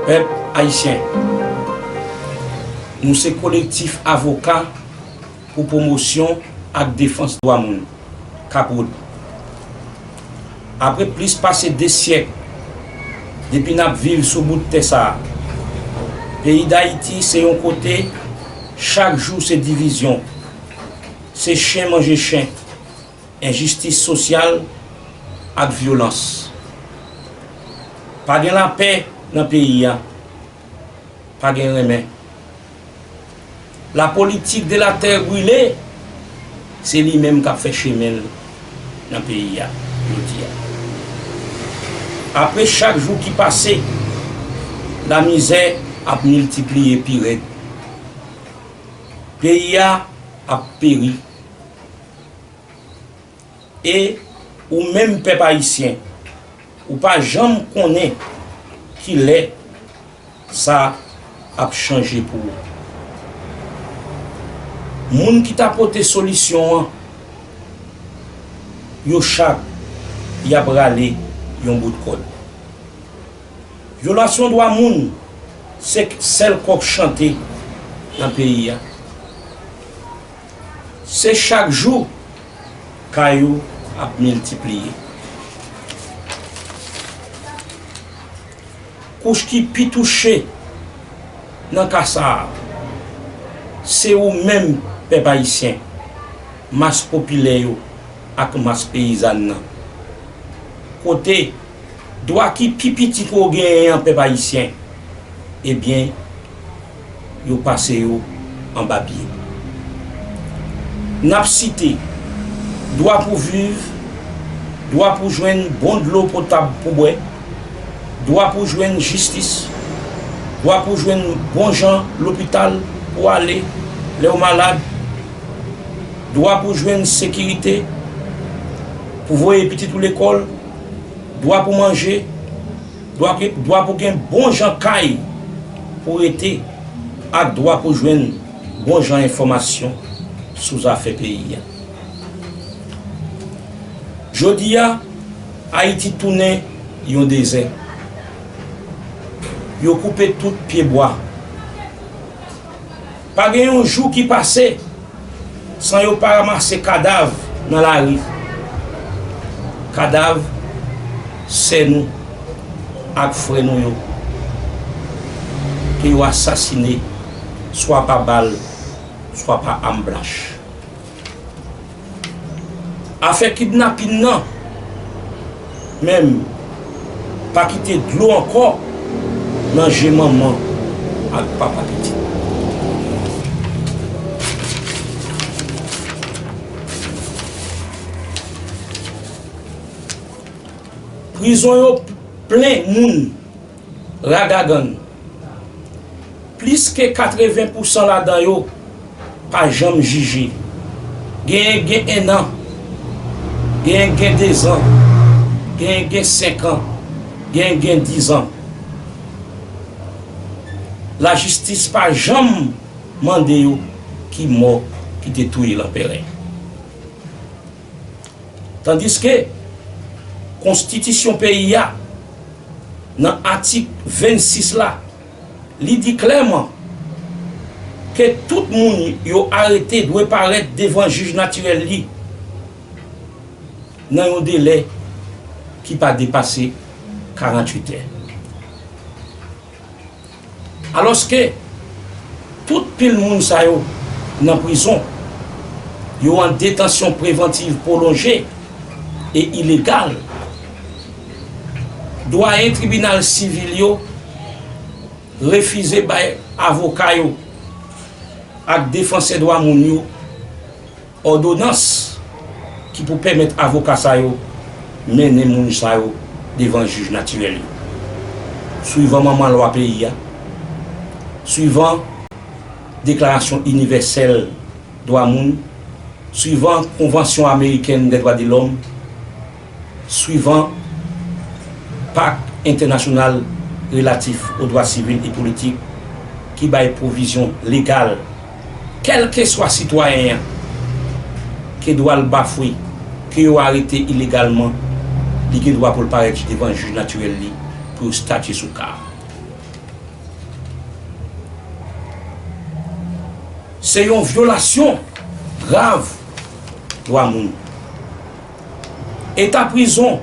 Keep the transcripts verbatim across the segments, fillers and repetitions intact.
Pèp ayisyen, nou se Kolektif Avoka pou Pwomosyon ak Defans Dwa Moun, KAPOD. Apre plis pase de syèk depi n ap viv sou bout tè sa a, peyi Dayiti se yon kote chak jou se divizyon, se chen manje chen, enjistis sosyal ak vyolans. Pa gen lapè nan peyi a, pa gen renmen. La politique de la terre brûlée, se li menm k ap fè chemen l nan peyi a jodi a. Apre chak jou ki pase, lamizè ap miltipliye pi rèd. Peyi a ap peri. E ou menm pèp ayisyen, ou pa janm konnen kilè sa ap chanje pou ou. Moun ki ta pote solisyon an, yo chak y ap rale yon bout kòd. Vyolasyon dwa moun se sèl kòk chante nan peyi a. Se chak jou ka yo ap miltipliye. Kouch ki pi touche nan ka sa a, se ou menm, pèp ayisyen, mas popilè yo ak mas peyizàn nan. Kote dwa ki pi piti ke w genyen an, pèp ayisyen, ebyen, yo pase yo anba pye. N ap site dwa pou viv, dwa pou jwenn bon dlo potab pou bwè, dwa pou jwenn jistis, dwa pou jwenn bon jan lopital pou ale lè w malad, dwa pou jwenn sekirite, pou voye pitit ou lekòl, dwa pou manje, dwa ke, dwa pou gen bon jan kay pou rete, ak dwa pou jwenn bon jan enfòmasyon sou zafè peyi a. Jodi a, Ayiti tounen yon dezè. Yo koupe tout pyebwa. Pa gen yon jou ki pase san yo pa ranmase kadav nan lari. Kadav sè nou ak frè nou yo ke yo asasine swa pa bal, swa pa am blanch. Afè kidnapin nan menm pa kite dlo ankò nan je manman ak papa pitit. Prizon yo plen moun ragagann. Plis ke katreven pousan ladan yo pa janm jije. Genyen gen ennan, genyen gen dezan, genyen gen senkan, genyen gen dizan. Lajistis pa janm mande yo ki mò ki te touye lanperè. Tandiske konstitisyon peyi a, nan atik vennsis la, li di klèman ke tout moun yo arete dwe parèt devan jij natirèl li nan yon delè ki pa depase karanntuit è. Alòske tout pil moun sa yo nan prizon, yo an detansyon prevantiv pwolonje e ilegal, dwayen tribinal sivil yo refize bay avoka yo ak defansè dwa moun yo òdonans ki pou pèmèt avoka sa yo mennen moun sa yo devan jij natirèl yo. Swivan manman lwa peyi a, swivan Deklarasyon Inivèsèl Dwa Moun, swivan Konvansyon Amerikèn dè Dwa de Lòm, swivan Pak Entènasyonal Relatif aux Droits Civils et Politiques ki bay pwovizyon legal, kèlkeswa sitwayen an, ke dwa l bafwe, ke yo arete ilegalman, li gen dwa pou l parèt devan jij natirèl li pou yo statye sou ka a. Se yon vyolasyon grav dwa moun. Eta prizon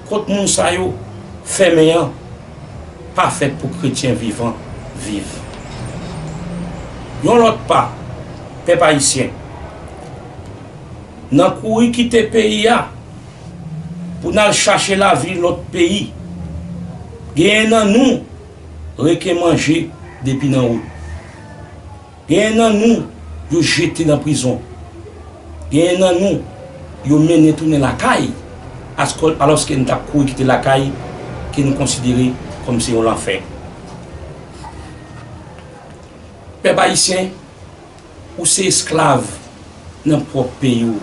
kot moun sa yo fèmen an pa fèt pou kretyen vivan viv. Yon lòt pa, pèp ayisyen, nan kouri kite peyi a pou n al chache lavi lòt peyi, genyen nan nou reken manje depi nan wout. Genyen nan nou yo jete nan prizon. Genyen nan nou yo mennen tounen lakay, askò-, alòske n t ap kouri kite lakay ke n konsidere kòm se yon lanfè. Pèp ayisyen, ou se esklav nan pwòp peyi w.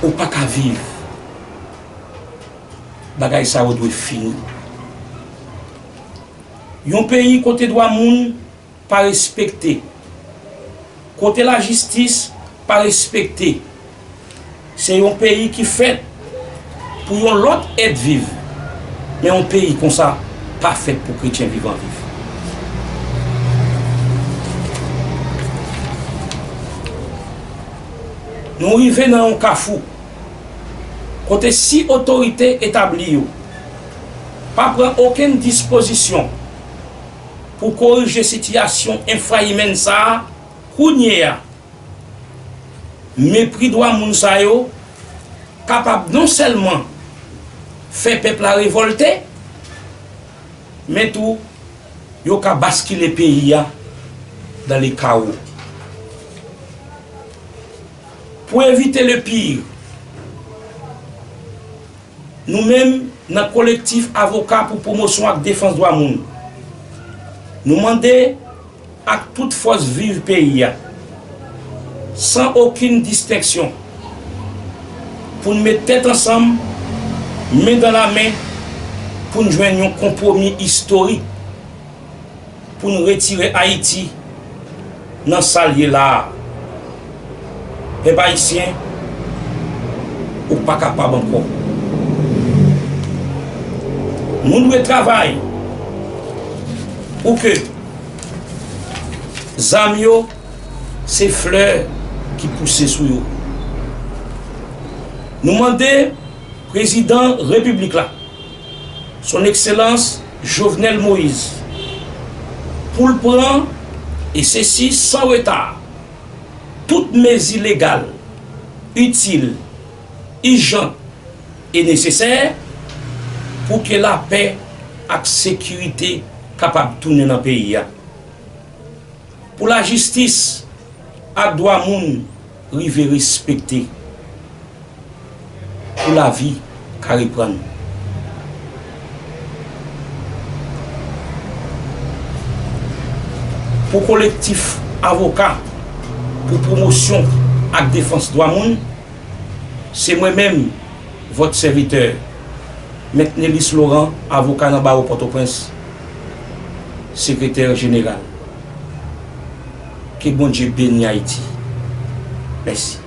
Ou pa ka viv. Bagay sa yo dwe fini. Yon peyi kote dwa moun pa respekte, kote lajistis pa respekte, se yon peyi ki fèt pou yon lòt èt viv. Men yon peyi konsa pa fèt pou kretyen vivan viv. Nou rive nan yon kafou kote si otorite etabli yo pa pran okenn dispozisyon pou korije sitiyasyon enfrayimèn sa a kounye a, mepri dwa moun sa yo kapab non sèlman fè pèp la revòlte, men tou yo ka baskile peyi a dans le chaos. Pou evite le pire, nou menm nan Kolektif Avoka pou Pwomosyon ak Defans Dwa Moun, nou mande ak tout fòs viv peyi a, san okenn distenksyon, pou n met tèt ansanm, men dan la men, pou n jwenn yon konpwomi istorik, pou n retire Ayiti nan sa l ye la a. Pèp ayisyen, ou pa kapab ankò. Nou dwe travay pou ke zam yo se flè ki pouse sou yo. Nou mande Prezidan Repiblik la, Son Ekselans Jovenel Moïse, pou l pran, e sesi san reta, tout mezi legal, itil, ijan e nesesè pou ke lapè ak sekirite kapab tounen nan peyi a. Pou lajistis ak dwa moun rive respekte, pou lavi ka reprann. Pou Kolektif Avoka pou Pwomosyon ak Defans Dwa Moun, se mwen menm, vòt sèvitè, Mèt Nélis Laurent, avoka nan bawo Pòtoprens, sekretè jeneral. Ke Bondye beni Ayiti. Mèsi.